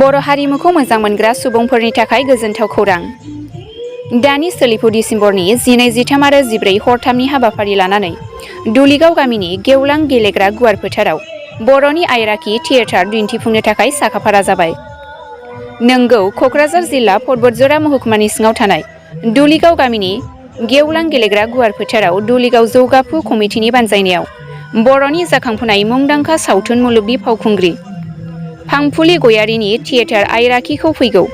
बर' हारिमुखौ मोजां मोनग्रा सुबुंफोरनि थाखाय गोजोनथाव खौरां। दानि सोलिफु डिसेम्बरनि 12, 13 आरो 14 हरथामनि हाबाफारि लानानै दुलिगाव गामिनि गेवलां गेलेग्रा गुवार फोथाराव बर'नि आयराखि थियेटार दिन्थिफुंनो थाखाय साखाफारा जाबाय। नोंगौ, क'क्राझार जिल्ला पर्बतजरा महकुमानि सिङाव थानाय दुलिगाव गामिनि गेवलां गेलेग्रा गुवार फोथाराव दुलिगाव जौगाफु कमिटिनि बानजायनायाव बर'नि जाखांफुनाय मुंदांखा सावथुन मुलुगनि फावखुंग्रि फांफुलि गयारीनि थियेटार आयराखिखौ फैगौ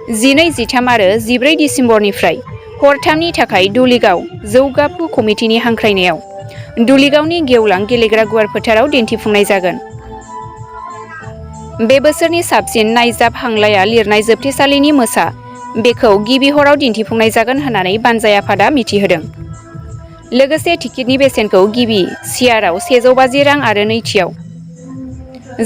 12, 13 आरो 14 डिसेम्बरनिफ्राय हरथामनि थाखाय दुलिगाव जौगाफु कमिटिनि हांख्रायनायाव दुलिगावनि गेवलां गेलेग्रा गुवार फोथाराव दिन्थिफुंनाय जागोन। बे बोसोरनि साबसिन नायजाब हांलाया लिरनाय जोबथेसालिनि मोसा बेखौ गिबि हराव दिन्थिफुंनाय जागोन होननानै बानजाय आफादा मिथिहोदों। लोगोसे टिकेटनि बेसेनखौ गिबि सियाराव 150 रां आरो नैथियाव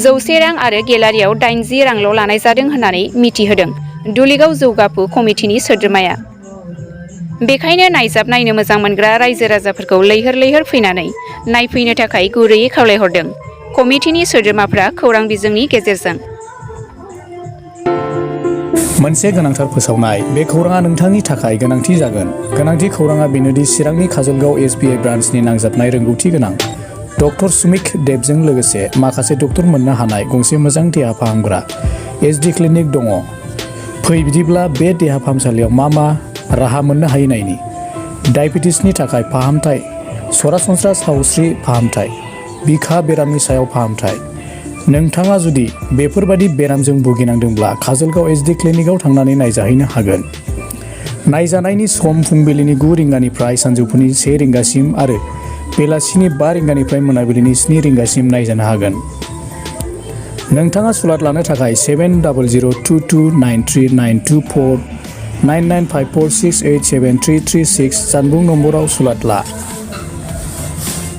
100 रां आरो गेलारियाव 80 रांल' लानाय जादों होननानै मिथिहोदों दुलिगाव जौगाफु कमिटिनि सोद्रोमाया। बेखायनो नायजाब नायनो मोजां मोनग्रा रायजो राजाफोरखौ लैहोर लैहोर फैनानै नायफैनो थाखाय गुरैयै खावलायहरदों कमिटिनि सोद्रोमाफ्रा खौरां बिजोंनि गेजेरजों। मोनसे गोनांथार फोसावनाय। बे खौराङा नोंथांनि थाखाय गोनांथि जागोन। गोनांथि खौराङा बेनोदि चिरांनि काजलगाव SBI ब्रान्चनि नांजाबनाय रोंगौथि गोनां डक्टर सुमिक देबजों लोगोसे माखासे डक्टर मोननो हानाय गंसे मोजां देहा फाहामग्रा SD क्लिनिक दङ। फै बिदिब्ला बे देहा फाहामसालियाव मा राहा मोननो हायो नायनि। डायबेटिसनि थाखाय फाहामथाय, सरासनस्रा सावस्रि फाहामथाय, बिखा बेरामनि सायाव फाहामथाय। नोंथाङा जुदि बेफोरबादि बेरामजों भुगिनांदोंब्ला काजलगाव SD क्लिनिकआव थांनानै नायजाहैनो हागोन। नायजानायनि सम फुंबिलिनि 9 रिंगानिफ्राय सानजौफुनि 1 रिंगासिम आरो बेलासिनि 5 रिंगानिफ्राय मोनाबिलिनि 7 रिंगासिम नायजानो हागोन। नोंथाङा सुलाद लानो थाखाय 7002293924 9954687336 जानबुं नम्बराव सुलाद ला।